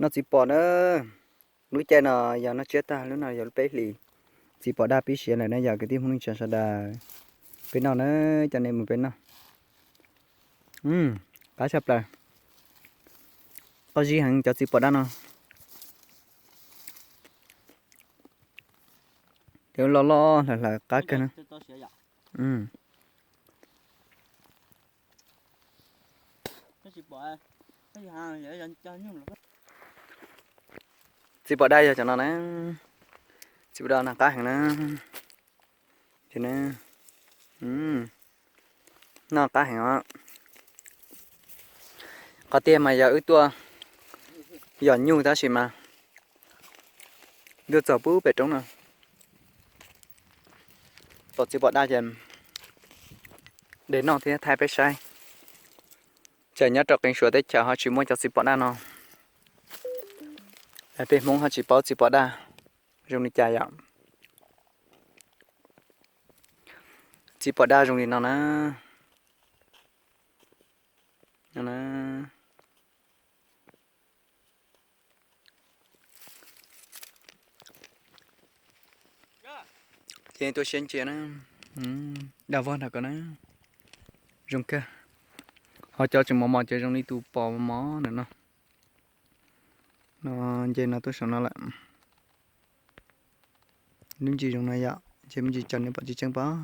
Noj txiv pom na. Lub caij no yog noj tsiab tag, lub no yog lub peb hlis. Txiv pom daj pib siav lawm na yom kwv tij Hmoob neej tsa sawv daws. Peb noj na, coj nej mus peb noj. Qab tshaj plaws. Qab zib heev cov txiv pom daj no. Cov loj loj hlawv hlawv qab kawg na. Txiv pom daj yog cov no na. Txiv pom daj no qab heev na. Noj qab heev os. Qhov tiag mas yog wb tuaj yos nyuj tab sis mas tuaj txog pub pem roob no. Pom txiv pom daj ces de noj thiab thaij peb saib. Txawm nyob rau qee suav teb chaws ho tsis muaj cov txiv pom daj no. Peb Hmoob ho tsis paub txiv pom daj zoo li cas yom. Txiv pom daj zoo li no na. Ces tuaj siab ntsia na. Daj vog nrag ko na. Zoo kawg. Ho cov tseem mos mos ces zoo li tus pos mos ntawm no. No nce no tuaj saum no lawm. Lub ntsis zoo no yom, ces me ntsis tso nej pom tsis tseeb pob.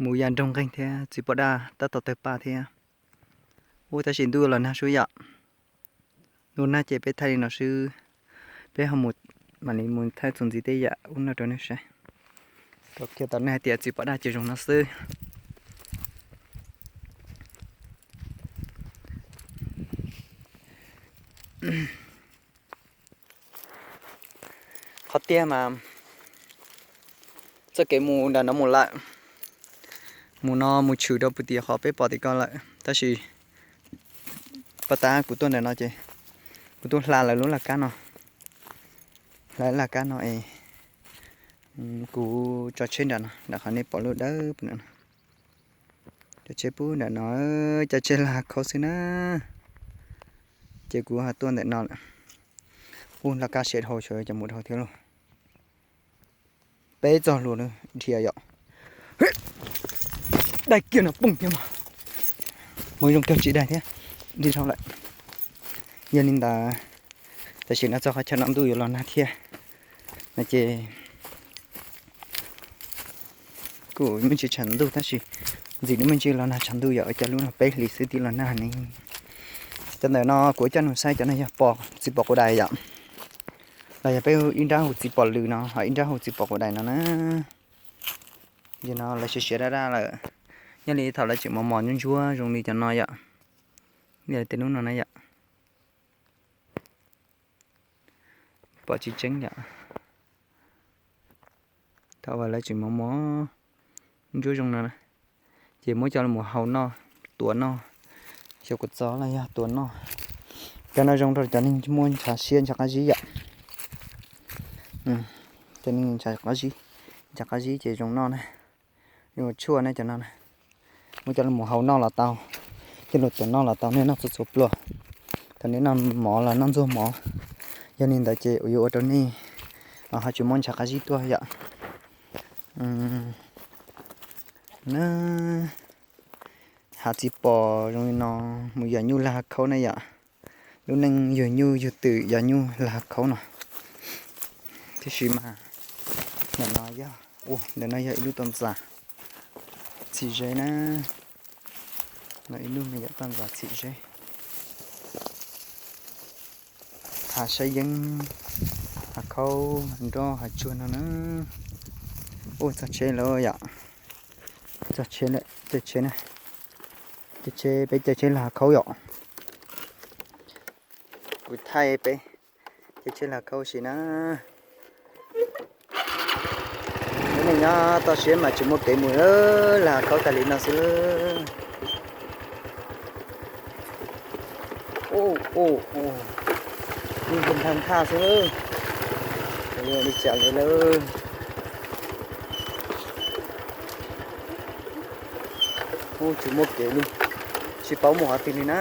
Mus ya nroog nqeeg thiab txiv pom daj tab tom tawg paj thiab. Ub, tab sis ntuj los nag sub yom. Ntuj nag ces peb thaij li no xwb. Peb ho mus, mam li mus thaij txuas ntxiv tej yam ub no rau nej saib. Rau kiag tau nej hais tias txiv pom daj ces zoo no xwb. Qhov tiag mas txoj kev mus nram no mus lawm, mus no mus tshwm rau puag tim qhov peb pom tim ko lawm, tab sis pas tas kuv tuaj ntawm no ces kuv tuaj hla lawv lub laj kab no, hla laj kab no es kuv tso tsheb nram no, nram qhov nej pom lub dawb pus no. Cov tsheb pub nram no, cov tsheb laj khaub xwb na. Ces kuv ho tuaj ntawm no lawm. Ub, laj kab siav dhau, xyov cov mus dhau thiab lauj. Peb txog luag dhia yom. Daig kiag no poob thiab mas. Mus zoo kawg tsis daig thiab. Dhia dhau lawm. Yog li ntawd, tam sim no txog qhov chaw no ntuj yuav los nag thiab no ces kuj me ntsis tshav ntuj tab sis ntxim lub me ntsis los nag tshav ntuj yom, ua cas lub no peb hlis xwb twb los nag ne. Cov ntawm no kuv coj nug saib cov no yog pom txiv pom quav dais yom, los yog peb ib nrab hu txiv pom lws no ho ib nrab hu txiv pom quav dais no na. Yog no lawv siav siav daj daj lawm, nyob li thaum lawv tseem mos mos ntsuab ntsuab zoo li cov no yom, yog tej lub no na yom. Pom tsis tseeb yom. Thaum uas lawv tseem mos mos ntsuab zoo no na, ces muab coj los hau noj, tuav noj, xyaw kua txob los yog tuav noj. Cov no zoo rau cov neeg muaj ntshav siab ntshav qab zib yom. Cov neeg ntshav qab zib, ntshav qab zib ces zoo noj na. Zoo tshuaj ne cov no na. Muab coj los hau noj los tau, coj los tuav noj los tau, nej noj txhua txhua pluag. Thaum nej noj mov los noj ntxuag mov, yog li ntawd ces yuav ua rau nej ho tsis muaj ntshav qab zib tuaj yom. Na, hav txiv pos zoo li no, mus yos nyuj lag hav khaub na yom. Lub neej yug nyuj yug twm yos nyuj lag hav khaub no. Tiam sis mas ntawm no yog, ntawm no yog ib lub toj ntxas txhim zeb na. No ib lub me nyuam toj ntxas txhim zeb. Hav saib yeeb, hav khaub, hav nroj, hav tsuag no na. Ua txog tsheb lawm yom. Txog tsheb lawm, caij tsheb na. Caij tsheb, peb caij tsheb lag hav khaub yom. Kuv thaij peb caij tsheb lag hav khaub si na. Peb neeg nyob toj siab mas tsis muaj kev mus lag hav khaub tag li no xwb. Ub, ub, ub, ib ntag ntag xwb. Li cas li lawm. Ub, tsis muaj kev li, tsis Tsis paub mus qhov twg li na.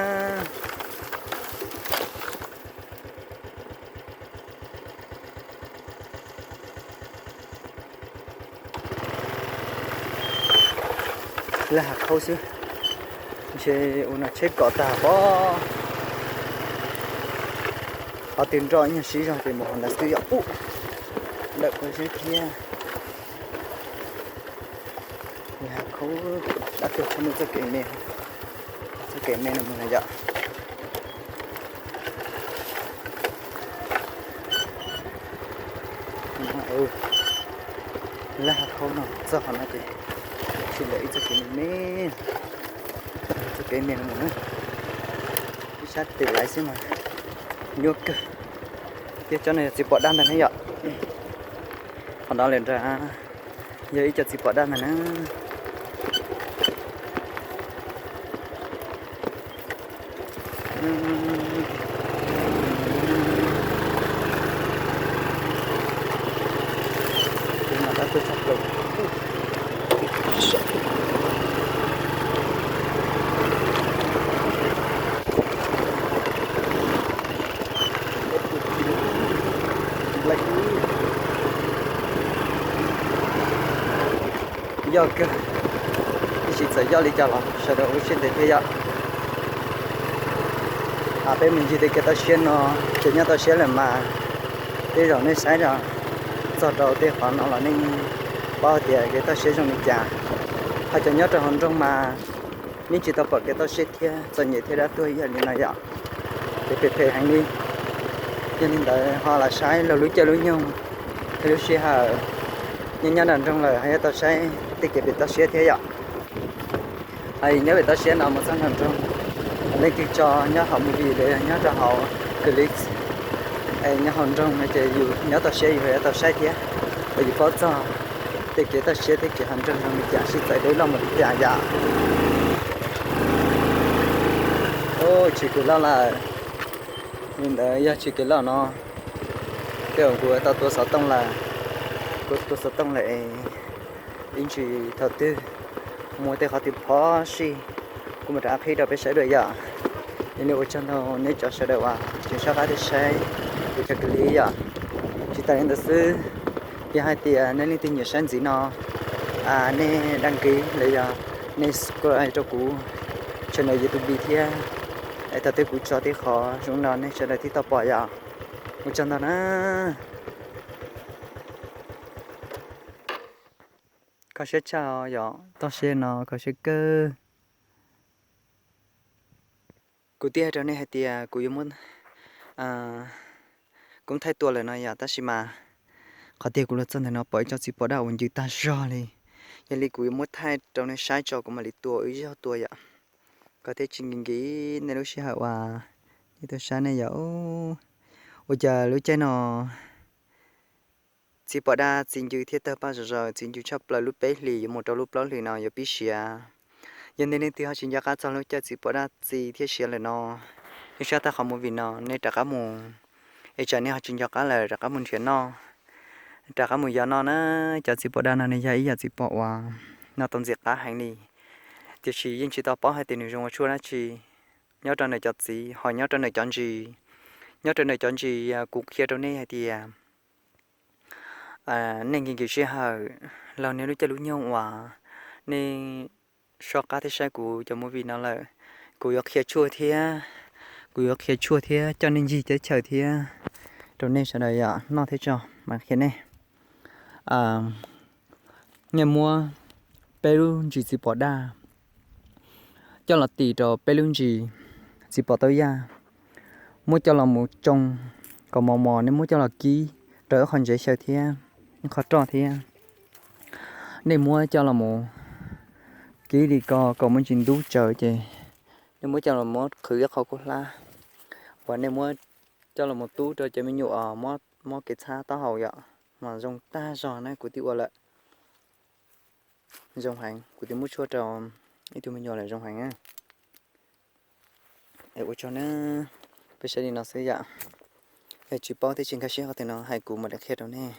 Laj hav khaub xwb, ntshe ua no tsheb kom tag pob. Qhov twg nroj ib nyuag siv zog ces mus qhov ntawd xwb yom. Ub, ntawm ko seb thiab. Laj hav khaub, dab tuag tshaj muaj txoj kev me, txoj kev me no mus na yom. Laj hav khaub no txog qhov no ces tsis lawm ib txoj kev me me, txoj kev me no mus na. Ib sab tes laiv xwb mas nyuaj kawg. Thiab cov no yog txiv pom daj ntag ne yom. Qhov no lawm nrad yog ib co txiv pom daj ntag na. Yog kawg, tab sis txawm yog li cas los sawv daws ua siab ntev thiab yom. Peb mus ncig tej kev toj siab no, ces nyob toj siab lawm mas tej zaum nej saib txog rau tej qhov no los nej paub tias kev toj siab zoo li cas. Ho cov nyob rau hauv nroog mas yeej tsis tau pom kev toj siab thiab, txom nyem thiab dab tuag ib yam li no yom. Kev phem phem heev li. Yog li ntawd ho los saib los lub caij lub nyoog, lub sij hawm nyob nyob nram nroog lawm ho yuav tau saib tej kev phem toj siab thiab yom. Nyob pem toj siab no mus txog nram nroog, leej twg tso nyob hauv movie los yog nyob rau hauv clip, nyob hauv nroog no ces yus nyob toj siab yus yuav tau saib thiab, es yus paub txog tej kev toj siab tej kev hauv nroog zoo li cas, sib txawv deb loj mus li cas yom. Tshis kev loj lawm. Li ntawd yog tshis kev loj no, tej zaum kuv tau tua xov tooj lawm. Kuv tua xov tooj lawm es ib ntsis thaum twg muaj tej qhov twg phom sij, kuv mam rov qab qhib rau peb saib dua yom. Yog li ua tsaug ntau nej cov sawv daws uas tseem soj qab thiab saib kuv cov clip yom. Tsis tas li ntawd xwb, yog hais tias nej leej twg nyiam saib ntxiv no, nej đăng ký los yog nej subscribe rau kuv channel YouTube thiab, es thaum twg kuv tso tej qhov zoo no nej sawv daws thiaj tau pom yom. Ua tsaug ntau na. Kho siab tshaj yom, toj siab no kho siab kawg. Kuv twb hais rau nej hais tias kuv yuav muab, kuv thaij tua lawm no yom, tab sis mas qhov tiag kuv los txog ntawm no pom ib co txiv pom daj uas ncw tag zog li. Yog li kuv yuav muab thaij rau nej saib tso kuv mam li tua ib zaug tua yom. Kom thiaj tsis nkim nkim nej lub sij hawm uas nej tuaj saib ne yom. Ua cas lub caij no txiv pom daj txi ncw thiab tawg paj zom zaws, txi ncw tshaj plaws, lub peb hlis yuav mus rau lub plaub hlis no yuav pib siav. Yog nej leej twg ho tsis nco qab txog lub caij txiv pom daj txi thiab siav lawm no, nej saib tag qhov movie no nej rov qab mus, es tsam nej ho tsis nco qab lawm rov qab mus nrhiav noj, rov qab mus yos noj na. Cov txiv pom daj no nws yog ib yam txiv pom uas noj tau ntxim qab heev li, tiam sis yeej tsis tau paub hais tias nws zoo ua tshuaj dab tsi. Nyob rau ntawm cov txiv ho nyob rau ntawm cov ntsis, nyob rau ntawm cov ntsis kuv qhia rau nej hais tias nej nkim nkim sij hawm los nej lub caij lub nyoog uas nej soj qab thiab saib kuv cov movie no lawm, kuv yuav qhia tshuaj thiab, kuv yuav qhia tshuaj thiab coj nej ncig teb chaws thiab rau nej sawv daws yom noj thiab tso mas qhia nej. Nej muab peb lub ntsis txiv pom daj coj los tim rau peb lub ntsis txiv pom tau yaj, muab coj los mus tsoo kom mos mos, nej muab coj los kib rau ib qho ntsev xyaw thiab ib qho roj thiab. Nej muab coj los mus kib li ko kom muaj ntsis ntub tsawv ces nej muab coj los muab qhwv ib qho khaub hlab, uas nej muab coj los mus tub rau cov me nyuam mob kev txhab taub hau yom, mas zoo tag zog na. Kuv twb ua lawm, zoo heev, kuv twb muab tshuaj rau ib tug me nyuam lawm, zoo heev. Es ua tsaug na, peb saib li no xwb yom. Yog tsis paub thiab tsis nkag siab qhov twg no hais kuv mam li qhia rau nej.